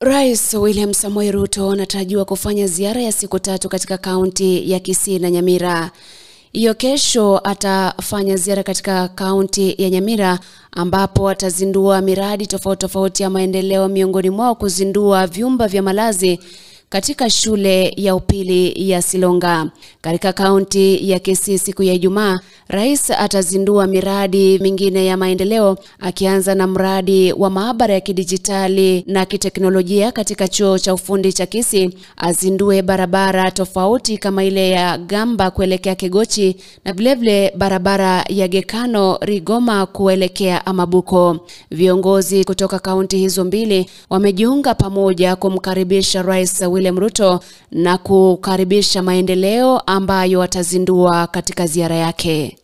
Rais William Samoei Ruto anatarajiwa kufanya ziara ya siku 3 katika kaunti ya Kisii na Nyamira. Hiyo kesho atafanya ziara katika kaunti ya Nyamira ambapo atazindua miradi tofauti tofauti ya maendeleo, miongoni mwao kuzindua vyumba vya malazi katika shule ya upili ya Silonga. Katika kaunti ya Kisii siku ya Ijumaa, rais atazindua miradi mingine ya maendeleo akianza na mradi wa maabara ya kidijitali na kiteknolojia katika chuo cha ufundi cha Kisii, azindue barabara tofauti kama ile ya Gamba kuelekea Kegochi na vilevile barabara ya Gekano Rigoma kuelekea Amabuko. Viongozi kutoka kaunti hizo mbili wamejiunga pamoja kumkaribisha Rais William Ruto na kukaribisha maendeleo ambayo atazindua katika ziara yake.